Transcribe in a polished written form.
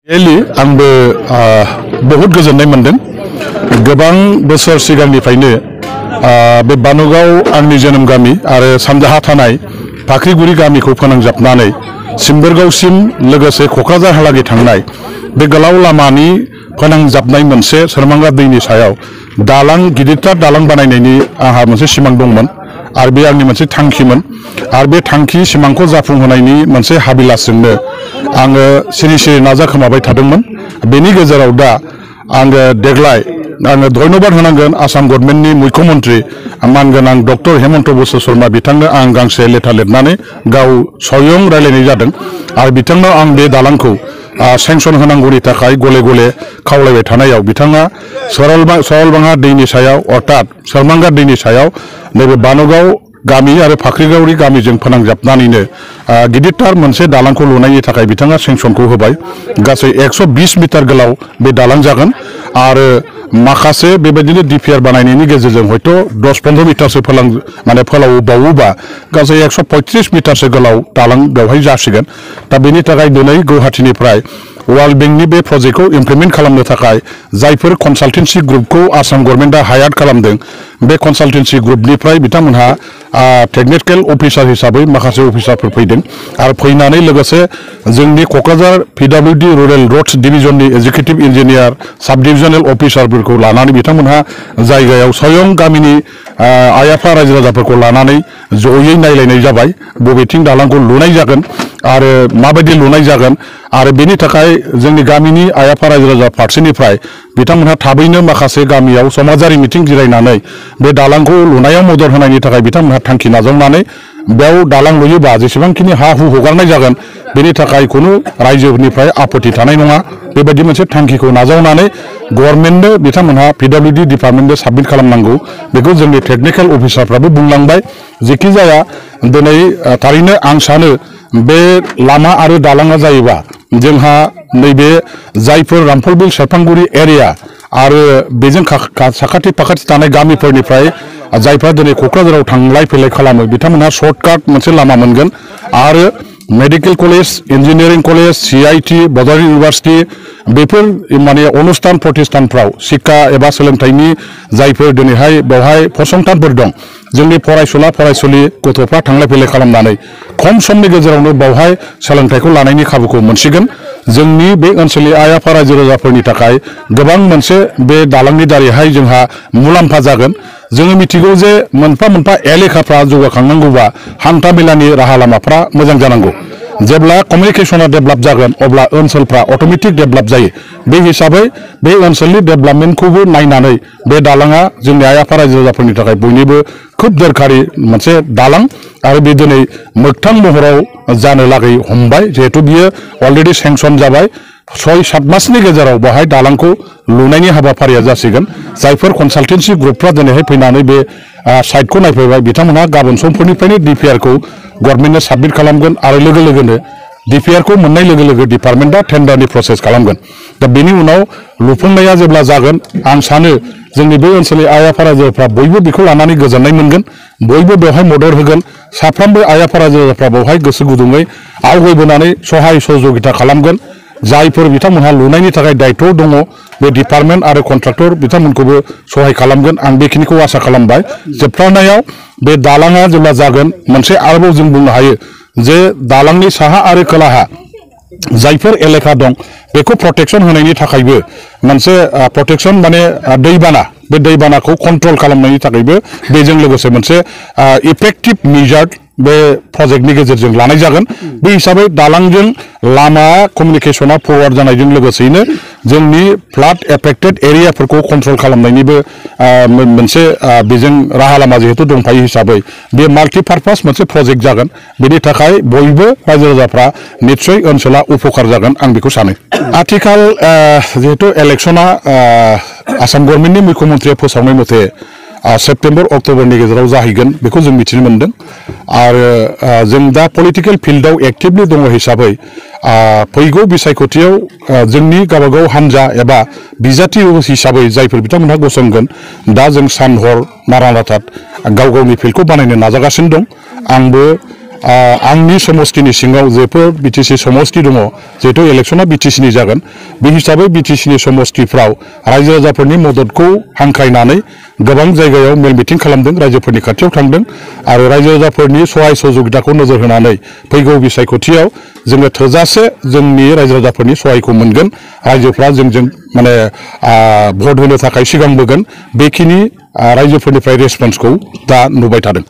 एलि आंबो बहुत गोजोननाय मोनदों गोबां बोसोर सिगांनिफ्रायनो बे बानुगाव आंनि जोनोम गामि आरो सानजाहा थानाय फाख्रिगुरि गामिखौ फोनांजाबनानै सिम्बोरगावसिम लोगोसे क'क्राझारहालागै थांनाय बे गोलाव लामानि फोनांजाबनाय मोनसे सोरमांगा दैनि सायाव दालां गिदिरथार दालां बानायनायनि आंहा मोनसे सिमां दंमोन आरो बे आंनि मोनसे थांखिमोन आरो बे थांखि सिमांखौ जाफुंहोनायनि मोनसे हाबिलासजोंनो आङो सिरि सिरि नाजाखोमाबाय थादोंमोन। बेनि गेजेराव दा आङो देग्लाय आङो धन्यबाद होनांगोन आसाम गभर्नमेन्टनि मुख्यमन्त्री मानगोनां डक्टर हेमन्त बिश्व शर्मा बिथांनो आं गांसे लेटार लिरनानै गाव स्वयं रायलायनाय जादों आरो बिथांनाव आं बे दालांखौ सेंसन होनांगौनि थाखाय गले गले खावलायबाय थानायाव बिथाङा सरलबाङा दैनि सायाव अर्थात सोरमांगा दैनि सायाव नैबे बानुगाव गामि आरो फाख्रिगुरि गामिजों फोनांजाबनानैनो गिदिरथार मोनसे दालांखौ लुनायनि थाखाय बिथाङा सेंसनखौ होबाय। गासै 120 मिटार गोलाव बे दालां जागोन आरो माखासे बेबायदिनो डिपिआर बानायनायनि गेजेरजों हयथ' 10-15 मिटारसो फोलावबावोबा गासै 135 मिटारसो गोलाव दालां बेवहाय जासिगोन। दा बेनि थाखाय दिनै गुवाहाटीनिफ्राय वर्ल्ड बेंकनि बे प्रजेक्टखौ इमप्लिमेन्ट खालामनो थाखाय जायफोर कनसाल्टेन्सि ग्रुपखौ आसाम गभर्नमेन्टआ हायार खालामदों बे कनसाल्टेन्सि ग्रुपनिफ्राय बिथांमोनहा टेकनिकेल अफिसार हिसाबै माखासे अफिसारफोर फैदों आरो फैनानै लोगोसे जोंनि क'क्राझार PWD रुरेल रोड्स डिभिजननि एजुकेटिभ इन्जिनियार साब डिभिजनेल अफिसारफोरखौ लानानै बिथांमोनहा जायगायाव स्वयं गामिनि आइ आफा रायजो राजाफोरखौ लानानै जयै नायलायनाय जाबाय बबेथिं दालांखौ लुनाय जागोन आरो माबायदि लुनाय जागोन आरो बेनि थाखाय जोंनि गामिनि आइ आफा रायजो राजा फारसेनिफ्राय बिथांमोनहा थाबैनो माखासे गामियाव समाजारि मिटिं जिरायनानै बे दालांखौ लुनायाव मदद होनायनि थाखाय बिथांमोनहा थांखि नाजावनानै बेयाव दालां लुयोबा जेसेबांखिनि हा हु हगारनाय जागोन बेनि थाखाय खुनु रायजोनिफ्राय आपत्ति थानाय नङा बेबायदि मोनसे थांखिखौ नाजावनानै गभर्नमेन्टनो बिथांमोनहा PWD डिपार्टमेन्टनो साबमिट खालामनांगौ बेखौ जोंनि टेकनिकेल अफिसारफ्राबो बुंलांबाय। जेखि जाया दिनै थारैनो आं सानो बे लामा आरो दालाङा जायोबा जोंहा नैबे जायफोर रामफलबिल सेरफांगुरि एरिया आरो बेजों साखाथि फाखाथि थानाय गामिफोरनिफ्राय जायफ्रा दिनै क'क्राझाराव थांलाय फैलाय खालामो बिथांमोनहा सर्टकाट मोनसे लामा मोनगोन आरो medical college engineering college CIT Bodoland university बेफोर माने अनुष्ठान प्रतिष्ठानफ्राव शिक्षा एबा सोलोंथाइनि जायफोर दिनैहाय बेवहाय फसंथानफोर दं जोंनि फरायसुला फरायसुलि गथ'फ्रा थांलाय फैलाय खालामनानै खम समनि गेजेरावनो बेवहाय सोलोंथाइखौ लानायनि खाबुखौ मोनसिगोन। जोंनि बे ओनसोलनि आइ आफा रायजो राजाफोरनि थाखाय गोबां मोनसे बे दालांनि दारैहाय जोंहा मुलाम्फा जागोन। जोङो मिथिगौ जे मोनफा मोनफा एलेखाफ्रा जौगाखांनांगौबा हान्था मेलानि राहा लामाफ्रा मोजां जानांगौ। जेब्ला कमिउनिकेशना डेभेलप जागोन अब्ला ओनसोलफ्रा अट'मेटिक डेभेलप जायो। बे हिसाबै बे ओनसोलनि डेभेलपमेन्टखौबो नायनानै बे दालाङा जोंनि आइ आफा रायजो राजाफोरनि थाखाय बयनिबो खोब दरखारि मोनसे दालां आरो बे दिनै मोगथां महराव जानो लागै हमबाय जिहेतु बियो अलरेडि सेंसन जाबाय 6-7 मासनि गेजेराव बेवहाय दालांखौ लुनायनि हाबाफारिया जासिगोन। जायफोर कनसाल्टेन्सि ग्रुपफ्रा दिनैहाय फैनानै बे साइटखौ नायफैबाय बिथांमोनहा गाबोन समफोरनिफ्रायनो DPRखौ गभर्नमेन्टनो साबमिट खालामगोन आरो लोगो लोगोनो DPRखौ मोननाय लोगो लोगो डिपार्टमेन्टआ टेन्डारनि प्रसेस खालामगोन। दा बेनि उनाव लुफुंनाया जेब्ला जागोन आं सानो जोंनि बे ओनसोलनि आइ आफा रायजोफ्रा बयबो बेखौ लानानै गोजोननाय मोनगोन बयबो बेवहाय मदद होगोन साफ्रोमबो आइ आफा रायजोफ्रा बेवहाय गोसो गुदुङै आवगायबोनानै सहाय सहযোगिता खालामगोन। जायफोर बिथांमोनहा लुनायनि थाखाय दायित्व दङ बे डिपार्टमेन्ट आरो कन्ट्राक्टर बिथांमोनखौबो सहाय खालामगोन आं बेखिनिखौ आसा खालामबाय। जोबथारनायाव बे दालाङा जेब्ला जागोन मोनसे आरोबाव जों बुंनो हायो जे दालांनि साहा आरो खोलाहा जायफोर एलेखा दं बेखौ प्रटेक्सन होनायनि थाखायबो मोनसे प्रटेक्सन माने दैबाना बे दैबानाखौ कन्ट्रल खालामनायनि थाखायबो बेजों लोगोसे मोनसे इफेक्टिभ मेजार्ड बे प्रजेक्टनि गेजेरजों लानाय जागोन। बे हिसाबै दालांजों लामा कमिउनिकेशना फरवार्ड जानायजों लोगोसेयैनो जोंनि फ्लाड एफेक्टेड एरियाफोरखौ कन्ट्रल खालामनायनिबो मोनसे बेजों राहा लामा जिहेतु दंफायो हिसाबै बे माल्टिपार्पास मोनसे प्रजेक्ट जागोन। बेनि थाखाय बयबो रायजो राजाफ्रा निस्सय ओनसोला उपकार जागोन आं बेखौ सानो। आथिखाल जिहेतु इलेक्शना आसाम गभर्नमेन्टनि मुख्यमन्त्रिया फोसावनाय मथे सेप्तेम्बर अक्ट'बरनि गेजेराव जाहैगोन बेखौ जों मिथिनो मोनदों आरो जों दा पलिटिकेल फिल्डआव एक्टिभलि दङ हिसाबै फैगौ बिसायख'थियाव जोंनि गावबागाव हान्जा एबा बिजाथि हिसाबै जायफोर बिथांमोनहा गसंगोन दा जों सान हर नारा नाथा गाव गावनि फिल्डखौ बानायनो नाजागासिनो दं। आंबो आंनि समस्तिनि सिङाव जेफोर बिटिसि समस्ति दङ जिहेतु इलेक्शना बिटिसिनि जागोन बे हिसाबै बिटिसिनि समस्तिफ्राव रायजो राजाफोरनि मददखौ हांख्रायनानै गोबां जायगायाव मेल मिटिं खालामदों रायजोफोरनि खाथियाव थांदों आरो रायजो राजाफोरनि सहाय सहजुगिताखौ नोजोर होनानै फैगौ बिसायख'थियाव जोङो थोजासे जोंनि रायजो राजाफोरनि सहायखौ मोनगोन रायजोफ्रा जोंजों माने भट होनो थाखाय सिगांबोगोन बेखिनि रायजोफोरनिफ्राय रेसपन्सखौ दा नुबाय थादों।